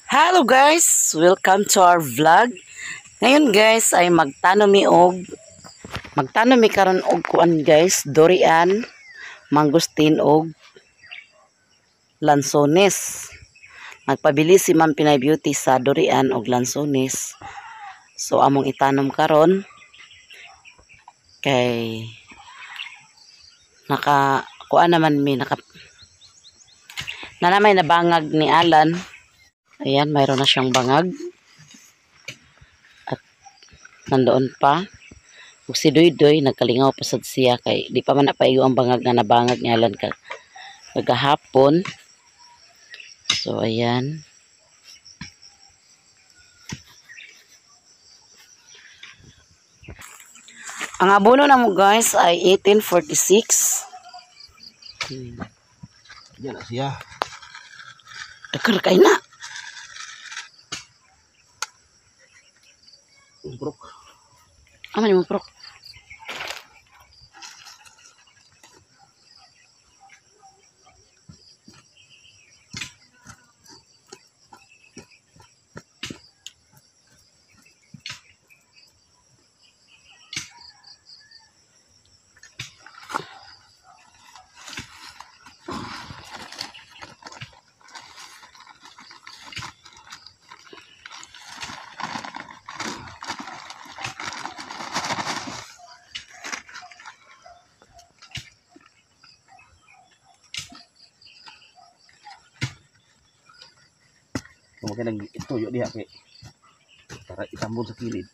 Hello guys! Welcome to our vlog. Ngayon guys ay magtanom mi karon og kuan guys, durian, mangosteen og lansones. Nagpabili si Ma'am Pinay Beauty sa durian og lansones. So among itanom karon kay naka kuan naman mi naka na may nabangag ni Alan. Ayan, mayroon na siyang bangag. At nandoon pa. Ug si Doy Doy, nagkalingaw pa sad siya kay di pa man napaigo ang bangag na nabangag ni Alan kagahapon. So ayan. Ang abono na mo guys ay 1846. Diyan na siya. Dakar kay na. Prok. Aman yung prok. Kung nag ituyo diha kay para itambon sa kilid.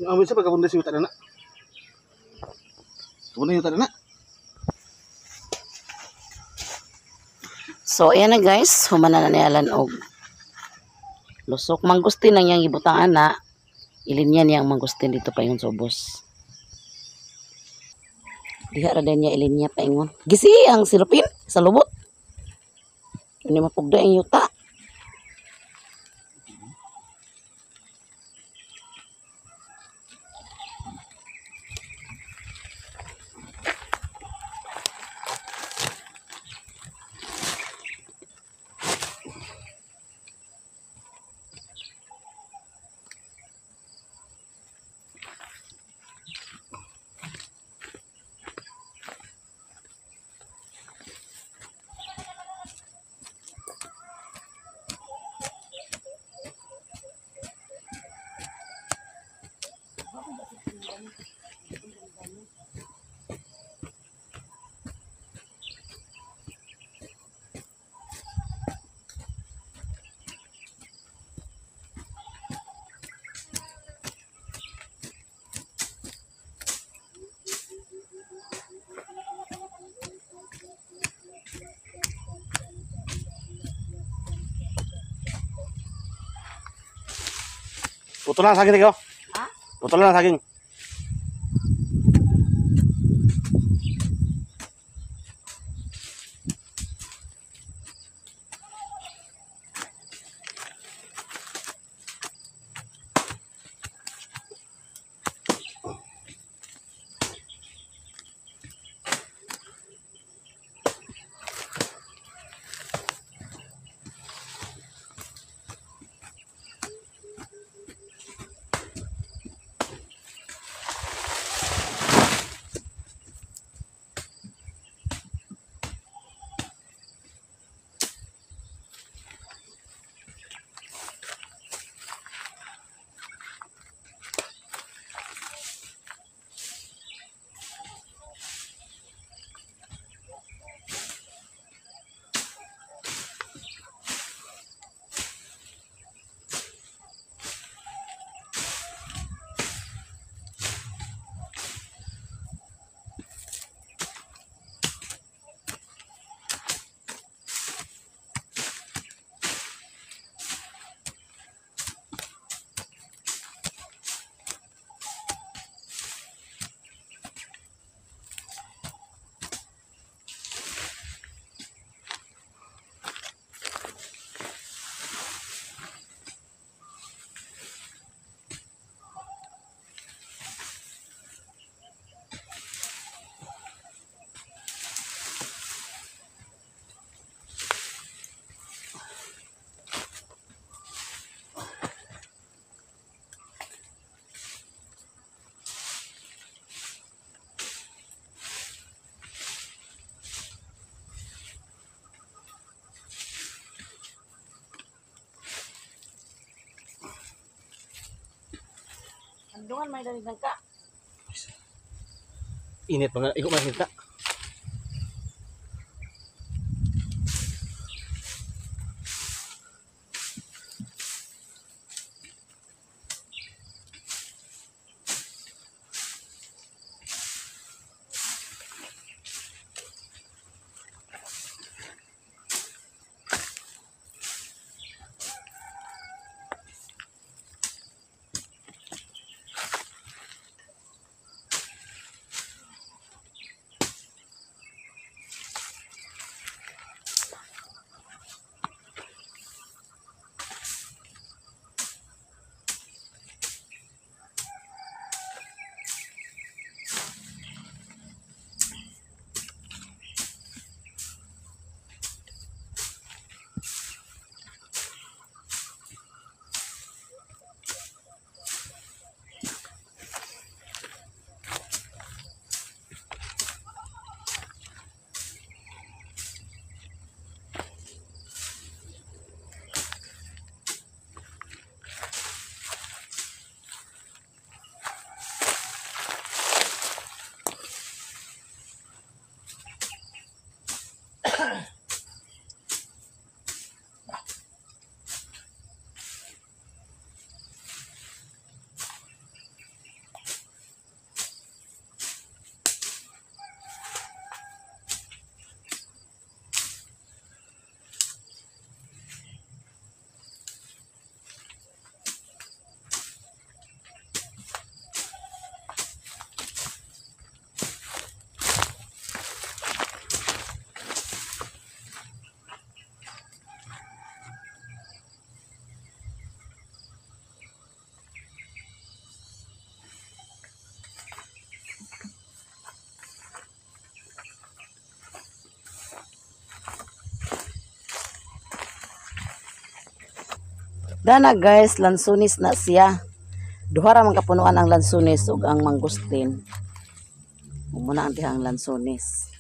Ang amoy sa pagkabunda si yuta na na. Kabunda yuta na na. So ayan na guys, humana na ni Alan og lusok mangustin ang iyang ibutang ana. Ilinya niya ang mangustin dito paingon sa ubos. Diha ra din niya ilinya paingon. Gisi ang silupin sa lubot. Ini mapugda ang yuta. Putol lang saging ikaw. Ha? Putol lang saging. Andungan may dalig ka. Init pa nga. Ikaw man ka. Dana guys, lansunis na siya. Duha ra man kapunuan ang lansunis ug ang mangustin. Muna ang dihang lansunis.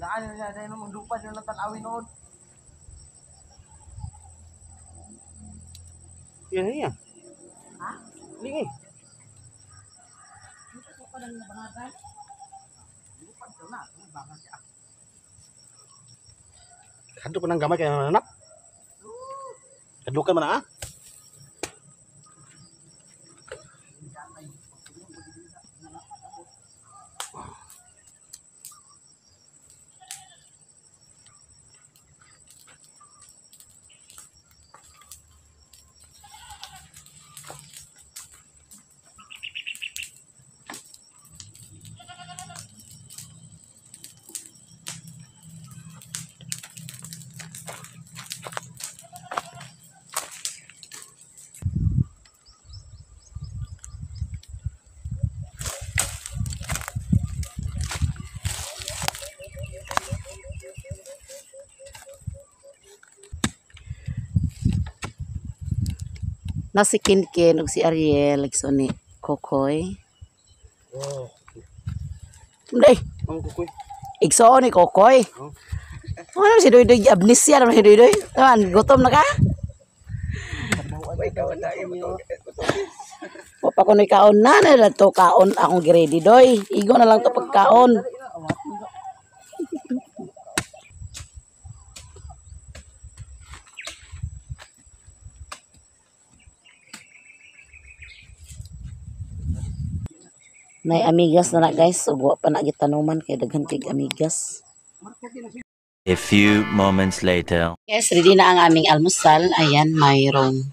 Daan na siya nung lupad na tanawin noon. Yan yan. Ha? Lingi. Dito ko lang nabangagan. Lupad daw na, bangag siya. Kadto ko nang gamay kay anak. Kadlukan man ah. Na si Kinkin ug si Ariel igsoon ni Kokoy. Oh. Day, Ang kukoy. igsoon ni Kokoy. Oh. Ano si Doydoy amnesia naman si Doydoy. Taman, gutom na ka? Wa pa kuno'y kaon na na lang to kaon akong giready doy. Igo na lang to pagkaon. Nay amigas na na guys, ug wa pa na gitanuman kay daghan kay amigas. A few moments later. Yes, ready na ang aming almusal. Ayan, mayroong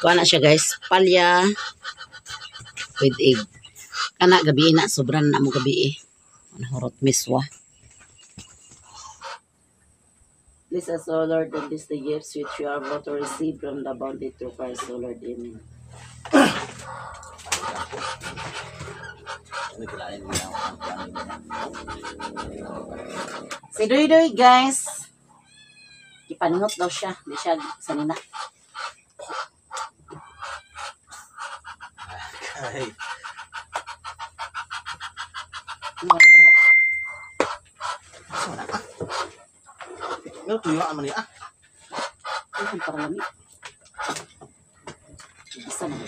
kuha na siya guys, palya with egg. Kana gabi na, sobran na mo gabi eh. Ano hurot miswa. Bless us, O Lord, and these the gifts which we are about to receive from the bounty through Christ, O Lord. Amen. Si Doy Doy, guys. Ipaningot daw siya. Di siya sanina. Ay. Pero tuyo man ah. Ay, para lami. Isa na ba?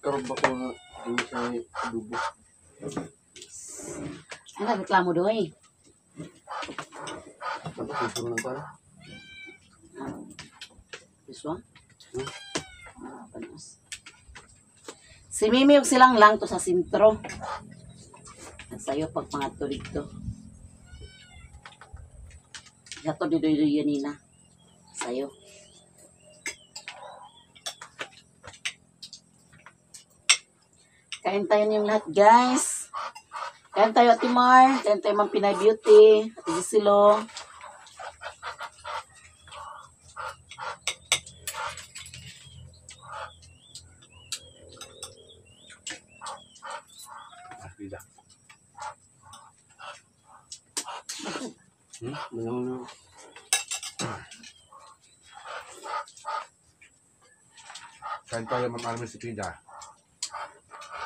Karon ba ko nga di sa adobo. Ano reklamo doy? Tapos gusto lang para. This one? Ah, panos. Si Mimi ug silang lang to sa sentro. Sayo pag pangadto dito. Gato di doy doy nina. Sayo. Kain tayo niyong lahat, guys. Kain tayo, Ate Mar. Kain tayo, Ma'am Pinay Beauty. Ate Gisilo. Ah, pizza. Ano? Kain tayo, Ma'am Armin si Pida.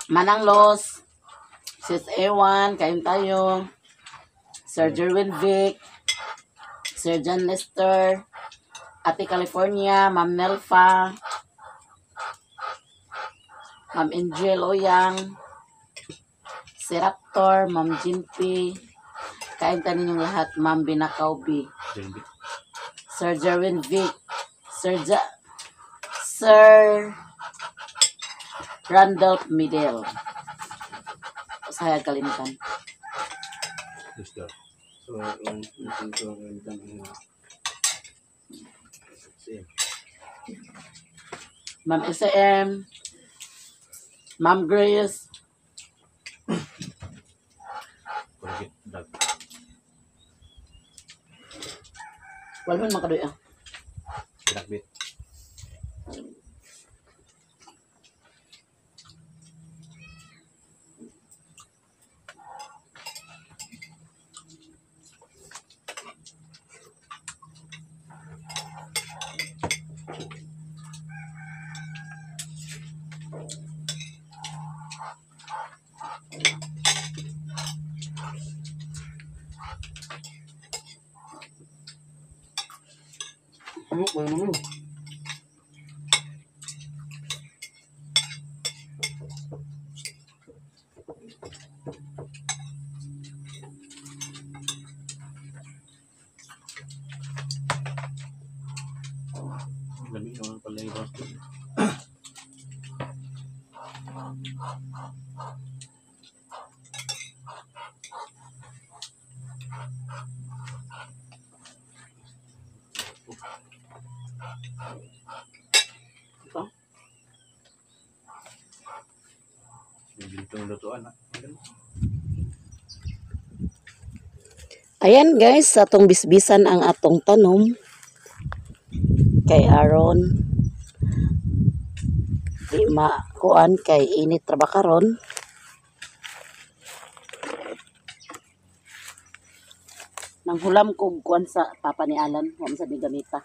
Manang Los, Sis Ewan, kain tayo. Sir Jerwin Vic, Sir John Lester, Ate California, Ma'am Nelfa, Ma'am Angel Oyang, Sir Raptor, Ma'am Jimpy, kain tayo ninyong lahat, Ma'am Binakaubi, Jamie. Sir Jerwin Vic, Sir Randolph Midel. Saya kalimtan. Yes, daw. So, one, two, three, four, Same. Ma'am SM, Ma'am Grace, Correct. Dag. wala man makadoy ah. Pinakbit. Ano ko naman? Lami naman pala yung roasted. Ito? Yung gintong lutuan ha. Ayan guys, sa atong bisbisan ang atong tanom kay Aaron. Di makuan kay init ra ba karon. Nanghulam kog kuan sa papa ni Alan, wa man sad ni gamita.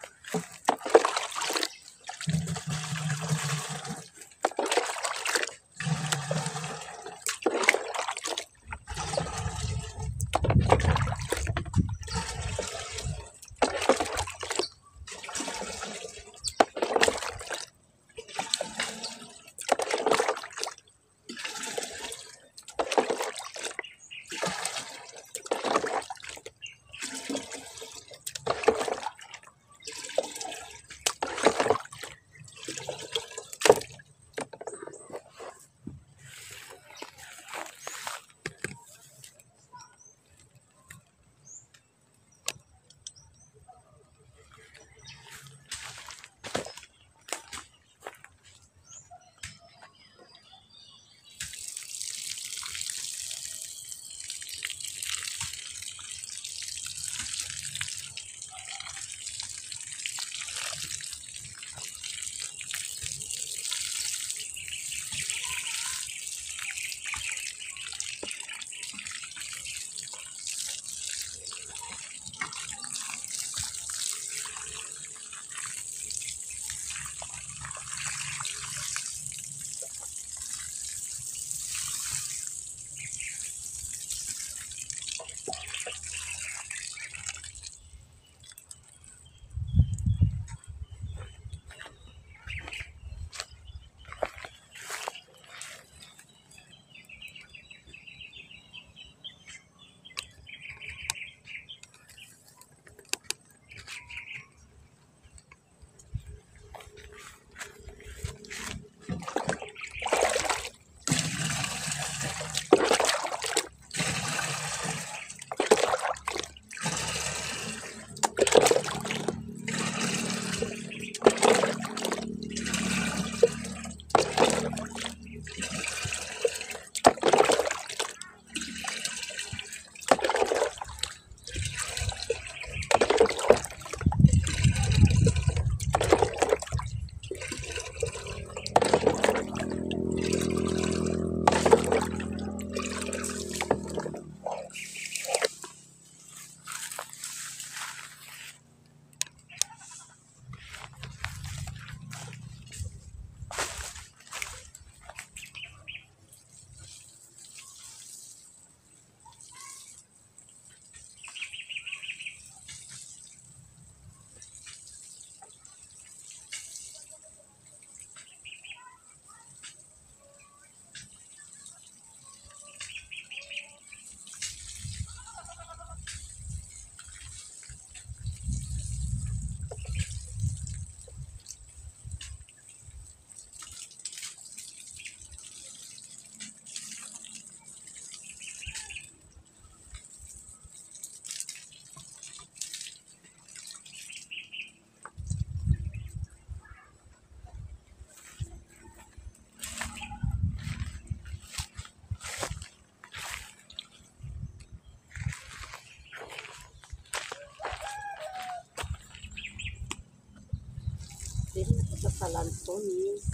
Dili na sa lansones.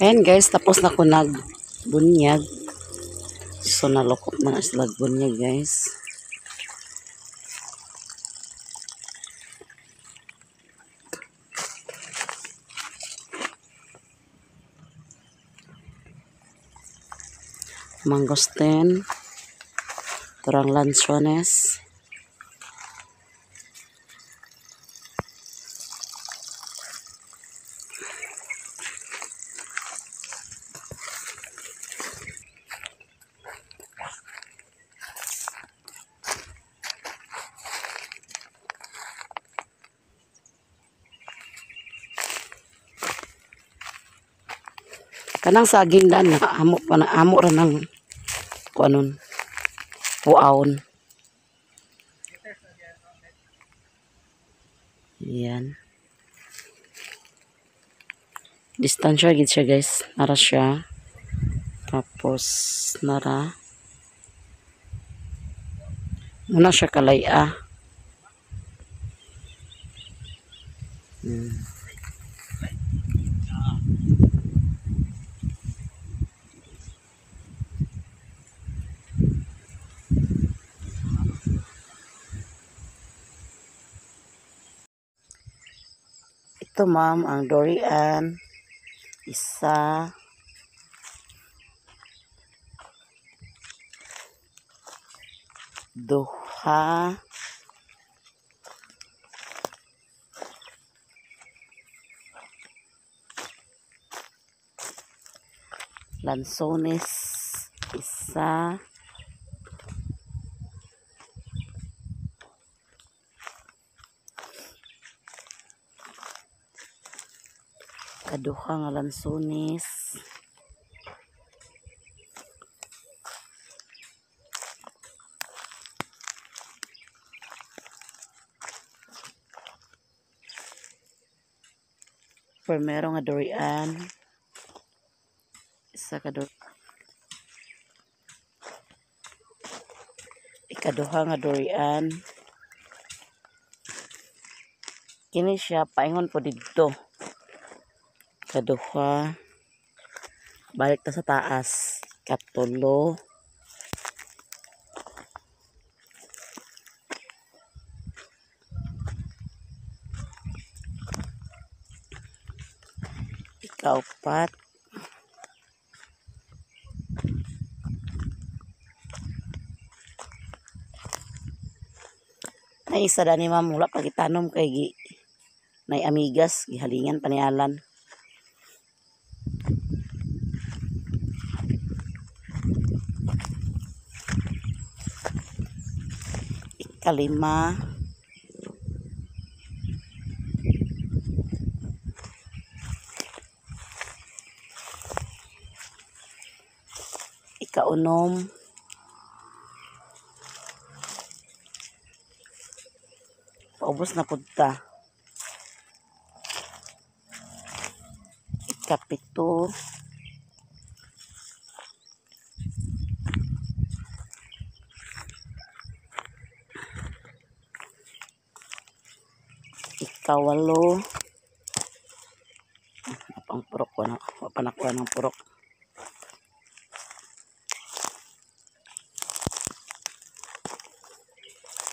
Ayan guys, tapos na ko nagbunyag. So nalukop na sila bunyag guys. Mangosteen, turang lansones. Kanang saging dan na amo pa na amo ra nang kuanon puawon. Ayan. Distansya gid siya guys. Nara siya. Tapos nara. Muna siya kalaya. Ito ma'am, ang durian. Isa. Duha. Lansones. Isa. Kaduha nga lansones. Primero nga durian. Isa ka durian. Ikaduha nga durian. Kini siya paingon po didto. Kaduha. Balik ta sa taas. Katulo. Ikaupat. Nay isa dani ma'am, wala pa gitanom kay gi nay amigas gihalingan pa ni Alan. Ikalima. Ikaunom. Paubos na pud ta. Ikapito. Ikawalo. Ang purok ko na, panakuha ng purok.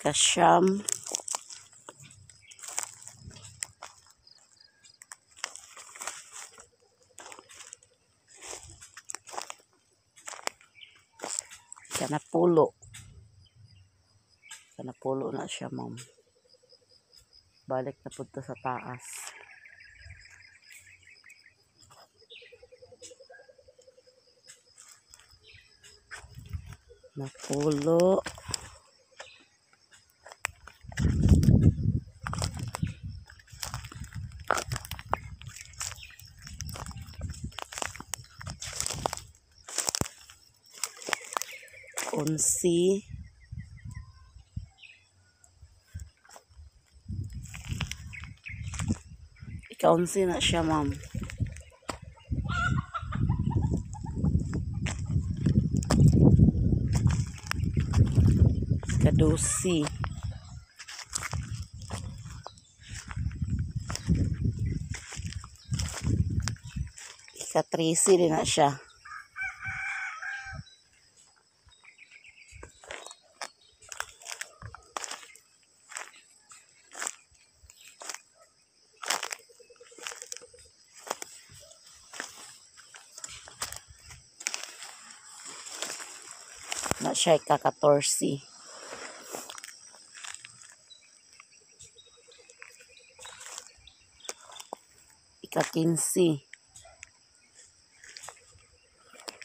Kasyam. Kanapulo. Kanapulo na siya, ma'am. Balik na punta sa taas. Napulo. Onsi. Ika-onsi na siya, ma'am. Ika-dosi. Ika-13 din na siya. Na siya ika-14. Ika-15.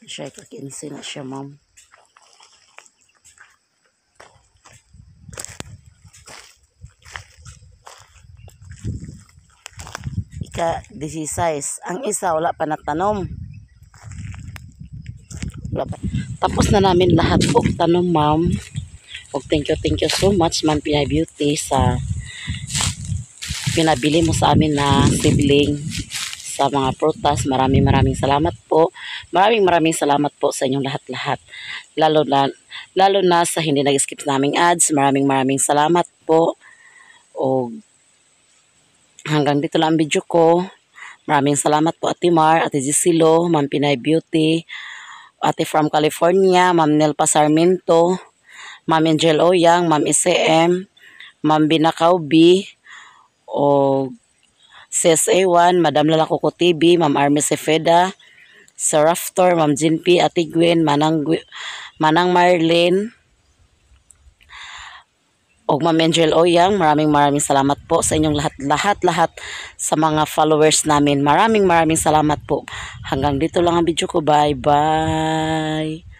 Siya ika-15 na siya, ma'am. Ika-16. Ang isa wala pa natanom. Wala pa. Tapos na namin lahat og tanom, ma'am. Og thank you so much, Ma'am Pinay Beauty, sa pinabili mo sa amin na seedling sa mga prutas. Maraming maraming salamat po. Maraming maraming salamat po sa inyong lahat-lahat. Lalo na sa hindi nag-skip naming ads. Maraming maraming salamat po. O hanggang dito lang ang video ko. Maraming salamat po, Ate Mar, Ate Gisilo, Ma'am Pinay Beauty, Ate from California, Ma'am Nelpa Sarmiento, Ma'am Angel Oyang, Ma'am ICM, Ma'am Binakaw B, o CSA1, Madam Lala Coco TV, Ma'am Army Cefeda, Sir Raftor, Ma'am Jinpi, Ate Gwen, Manang, Manang Marlene, og Ma'am Angel Oyang, maraming maraming salamat po sa inyong lahat, lahat, lahat sa mga followers namin. Maraming maraming salamat po. Hanggang dito lang ang video ko. Bye bye.